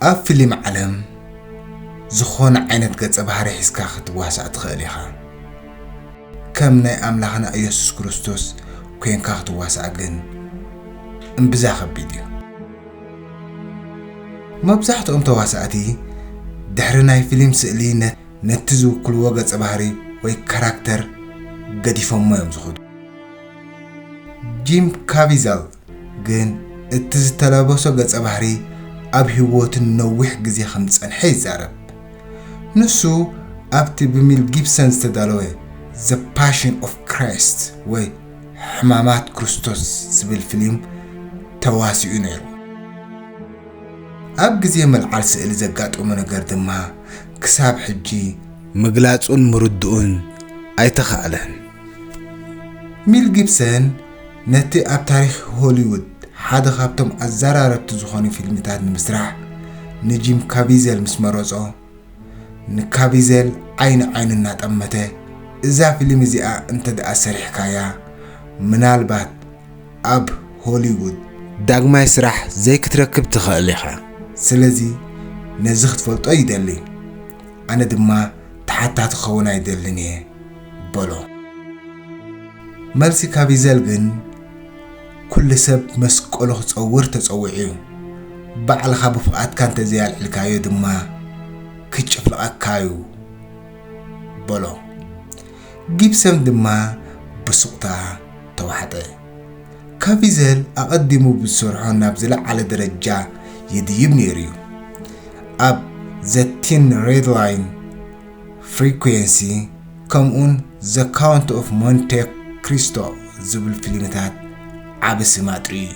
ኣብ ፊልም ዓለም ዝኾነ ዓይነት ገጸ ባህሪ ሒዝካ ክትዋሳእ ትኽእል ኢኻ። ከም ናይ ኣምላኽና ኢየሱስ ክርስቶስ ኮይንካ ክትዋሳእ ግን እምብዛ ከቢድ እዩ። መብዛሕትኦም ተዋሳእቲ ድሕሪ ናይ ፊልም ስእሊ ነ-፣ ነቲ ዝውክልዎ ገጸ ባህሪ ወይ ካራክተር ገዲፎሞ እዮም ዝኸዱ። ጂም ካቪዘል ግን እቲ ዝተላበሶ ገጸ ባህሪ ኣብ ህይወቱ ነዊሕ ግዜ ከም ዝጸንሐ ይዛረብ። ንሱ ኣብቲ ብሚል ጊብሰን ዝተዳለወ The Passion of Christ ወይ ሕማማት ክርስቶስ ዝብል ፊልም ተዋሲኡ ነይሩ። ኣብ ግዜ ምልዓል ስእሊ ዘጋጠሞ ነገር ድማ ክሳብ ሕጂ ምግላጹን ምርድኡን ኣይተኻእለን። ሚል ጊብሰን ነቲ ኣብ ታሪኽ ሆሊውድ ሓደ ካብቶም ኣዘራረብቲ ዝኾኑ ፊልምታት ንምስራሕ ንጂም ካቪዘል ምስ መረጾ፣ ንካቪዘል ዓይኒ ዓይኑ እናጠመተ፣ "እዛ ፊልም እዚኣ እንተ ደኣ ሰሪሕካያ፣ ምናልባት ኣብ ሆሊውድ ዳግማይ ስራሕ ዘይክትረክብ ትኽእል ኢኻ። ስለዚ ነዚ ክትፈልጦ ይደሊ። ኣነ ድማ ተሓታቲ ክኸውን ኣይደልን እየ" በሎ። መልሲ ካቪዘል ግን፣ "ኩሉ ሰብ መስቀሉ ክጸውር ተጸዊዑ እዩ። ባዕልኻ ብፍቓድካ እንተዘይኣልዒልካዮ ድማ ክጭፍልቐካ እዩ" በሎ። ጊብሰን ድማ ብሱቕታ ተዋሕጠ። ካቪዘል ኣቐዲሙ ብዝሰርሖ ናብ ዝለዓለ ደረጃ ይድይብ ነይሩ እዩ። ኣብ The Thin Red Line፣ ፍሪኩዌንሲ፣ ከምኡውን The Count of Monte Cristo ዝብል ፊልምታት ዓቢ ስም ኣጥርዩ እዩ።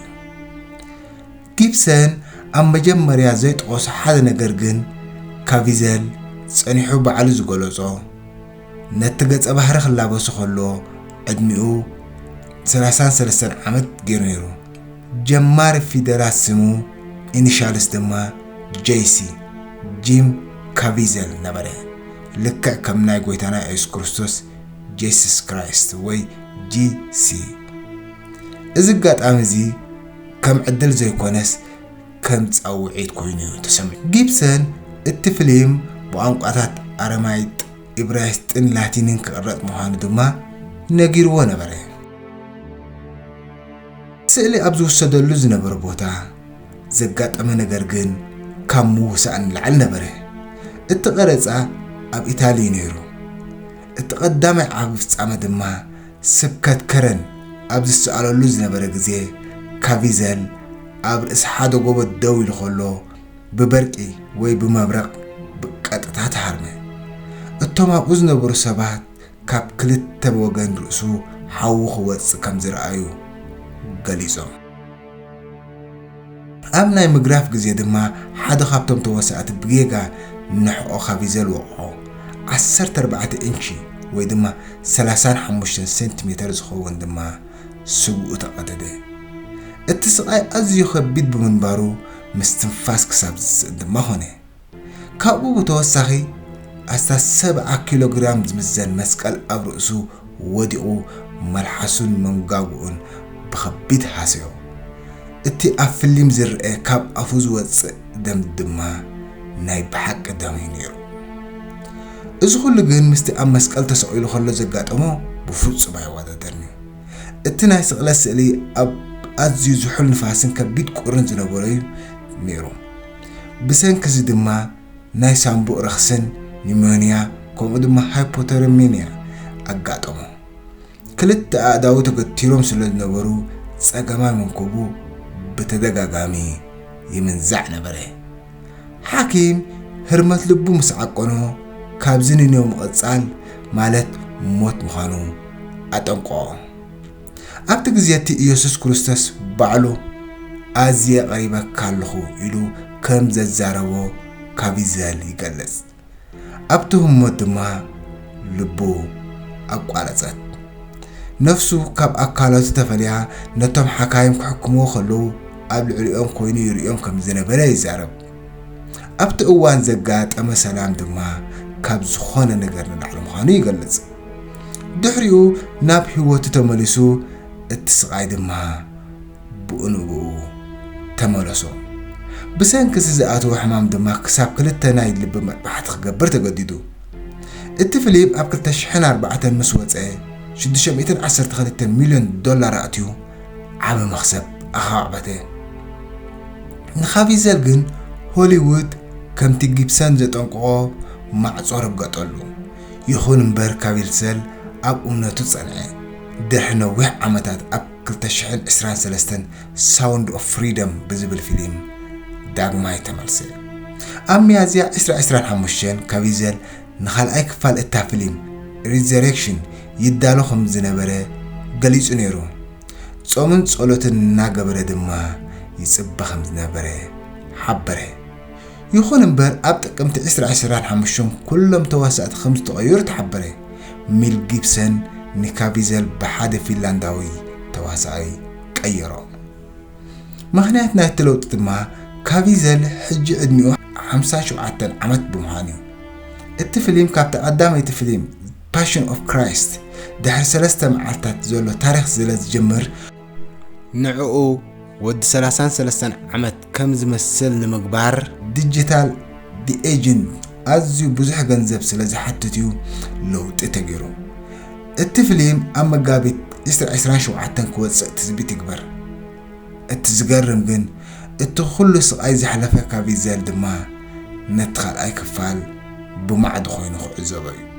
ጊብሰን ኣብ መጀመርያ ዘይጠቐሶ ሓደ ነገር ግን፣ ካቪዘል ጸኒሑ ባዕሉ ዝገለጾ፣ ነቲ ገጸ ባህሪ ክላበሶ ከሎ ዕድሚኡ ሰላሳን ሰለስተን ዓመት ገይሩ ነይሩ። ጀማሪ ፊደላት ስሙ፣ ኢኒሻልስ ድማ፣ ጄሲ፣ ጂም ካቪዘል ነበረ። ልክዕ ከም ናይ ጎይታና የሱስ ክርስቶስ፣ ጄሱስ ክራይስት ወይ ጂ ሲ። እዚ ኣጋጣሚ እዚ ከም ዕድል ዘይኮነስ ከም ጻውዒት ኮይኑ እዩ ተሰሚዑ። ጊብሰን እቲ ፊልም ብቋንቋታት ኣረማይጥ፣ ኢብራይስጥን ላቲንን ክቕረጽ ምዃኑ ድማ ነጊርዎ ነበረ። ስእሊ ኣብ ዝውሰደሉ ዝነበረ ቦታ ዘጋጠመ ነገር ግን ካብ ምውሳእ ንላዕሊ ነበረ። እቲ ቀረጻ ኣብ ኢታሊ እዩ ነይሩ። እቲ ቀዳማይ ዓቢ ፍጻመ ድማ ስብከት ከረን ኣብ ዝሰኣለሉ ዝነበረ ግዜ፣ ካቪዘል ኣብ ርእሲ ሓደ ጎቦ ደው ኢሉ ከሎ፣ ብበርቂ ወይ ብመብረቕ ብቀጥታ ተሃርመ። እቶም ኣብኡ ዝነበሩ ሰባት ካብ ክልተ ወገን ርእሱ ሓዊ ክወጽእ ከም ዝረኣዩ ገሊጾም። ኣብ ናይ ምግራፍ ግዜ ድማ ሓደ ካብቶም ተዋሳእቲ ብጌጋ ንሕቖ ካቪዘል ወቕዖ። ዓሰርተ ኣርባዕተ ኢንቺ ወይ ድማ ሰላሳን ሓሙሽተን ሴንቲሜተር ዝኸውን ድማ ስግኡ ተቐደደ። እቲ ስቓይ ኣዝዩ ከቢድ ብምንባሩ ምስትንፋስ ክሳብ ዝስእን ድማ ኾነ። ካብኡ ብተወሳኺ ኣስታት ሰብዓ ኪሎ ግራም ዝምዘን መስቀል ኣብ ርእሱ ወዲቑ፣ መልሓሱን መንጋግኡን ብኸቢድ ሃሰዮ። እቲ ኣብ ፍሊም ዝረአ ካብ ኣፉ ዝወጽእ ደም ድማ ናይ ብሓቂ ደም እዩ ነይሩ። እዚ ኩሉ ግን ምስቲ ኣብ መስቀል ተሰቒሉ ከሎ ዘጋጠሞ ብፍጹም ኣይወዳደርን እዩ። እቲ ናይ ስቕለት ስእሊ ኣብ ኣዝዩ ዝሑል ንፋስን ከቢድ ቁርን ዝነበሮ እዩ ነይሩ። ብሰንኪ እዚ ድማ ናይ ሳንቡእ ረኽስን ኒሞንያ ከምኡ ድማ ሃይፖተርሚንያ ኣጋጠሞ። ክልተ ኣእዳዉ ተገቲሮም ስለ ዝነበሩ ጸገማይ መንኮቡ ብተደጋጋሚ ይምንዛዕ ነበረ። ሓኪም ህርመት ልቡ ምስ ዓቀኖ ካብዚ ንንዮ ምቕጻል ማለት ሞት ምዃኑ ኣጠንቀቖ። ኣብቲ ግዜ እቲ ኢየሱስ ክርስቶስ ባዕሉ "ኣዝየ ቀሪበካ ኣለኹ" ኢሉ ከም ዘዛረቦ ካቪዘል ይገልጽ። ኣብቲ ህሞት ድማ ልቡ ኣቋረጸት። ነፍሱ ካብ ኣካላቱ ተፈልያ ነቶም ሓካይም ክሕክምዎ ከለዉ ኣብ ልዕሊኦም ኮይኑ ይርእዮም ከም ዝነበረ ይዛረብ። ኣብቲ እዋን ዘጋጠመ ሰላም ድማ ካብ ዝኾነ ነገር ንላዕሊ ምዃኑ ይገልጽ። ድሕሪኡ ናብ ህይወቱ ተመሊሱ፣ እቲ ስቓይ ድማ ብኡ ንብኡ ተመለሶ። ብሰንኪ እዚ ዝኣተወ ሕማም ድማ ክሳብ ክልተ ናይ ልቢ መጥባሕቲ ክገብር ተገዲዱ። እቲ ፍሊም ኣብ ክልተ ሽሕን ኣርባዕተን ምስ ወጸ፣ ሽዱሽተ ሚእትን ዓሰርተ ክልተን ሚልዮን ዶላር ኣእትዩ ዓቢ መኽሰብ ኣኻዕበተ። ንካቪዘል ግን ሆሊውድ ከምቲ ጊብሰን ዘጠንቅቖ ማዕጾ ረገጠሉ። ይኹን እምበር ካቪዘል ኣብ እምነቱ ጸንዐ። ድሕሪ ነዊሕ ዓመታት ኣብ ክልተ ሽሕን ዕስራን ሰለስተን ሳውንድ ኦፍ ፍሪደም ብዝብል ፊልም ዳግማይ ተመልሰ። ኣብ ሚያዝያ ዕስራ ዕስራን ሓሙሽተን ካቪዘል ንኻልኣይ ክፋል እታ ፊልም ሪዘሬክሽን ይዳሎ ከም ዝነበረ ገሊጹ ነይሩ። ጾምን ጸሎትን እናገበረ ድማ ይጽበ ከም ዝነበረ ሓበረ። ይኹን እምበር ኣብ ጥቅምቲ ዕስራ ዕስራን ሓሙሽተን ኩሎም ተዋሳእቲ ከም ዝተቐየሩ ተሓበረ። ሚል ጊብሰን ንካቪዘል ብሓደ ፊንላንዳዊ ተዋሳኣይ ቀየሮ። ምኽንያት ናይቲ ለውጢ ድማ ካቪዘል ሕጂ ዕድሚኡ ሓምሳን ሸውዓተን ዓመት ብምዃኑ እዩ። እቲ ፍሊም ካብቲ ቀዳመይቲ ፍሊም ፓሽን ኦፍ ክራይስት ድሕሪ ሰለስተ መዓልታት ዘሎ ታሪኽ ስለ ዝጅምር፣ ንዕኡ ወዲ ሰላሳን ሰለስተን ዓመት ከም ዝመስል ንምግባር ዲጂታል ዲኤጅን ኣዝዩ ብዙሕ ገንዘብ ስለ ዝሓትት እዩ ለውጢ ተገይሩ። እቲ ፍሊም ኣብ መጋቢት ዕስራ ዕስራን ሸውዓተን ክወጽእ ትጽቢት ይግበር። እቲ ዝገርም ግን እቲ ኩሉ ስቓይ ዘሕለፈ ካቪዘል ድማ ነቲ ካልኣይ ክፋል ብማዕዶ ኮይኑ ክዕዘቦ እዩ።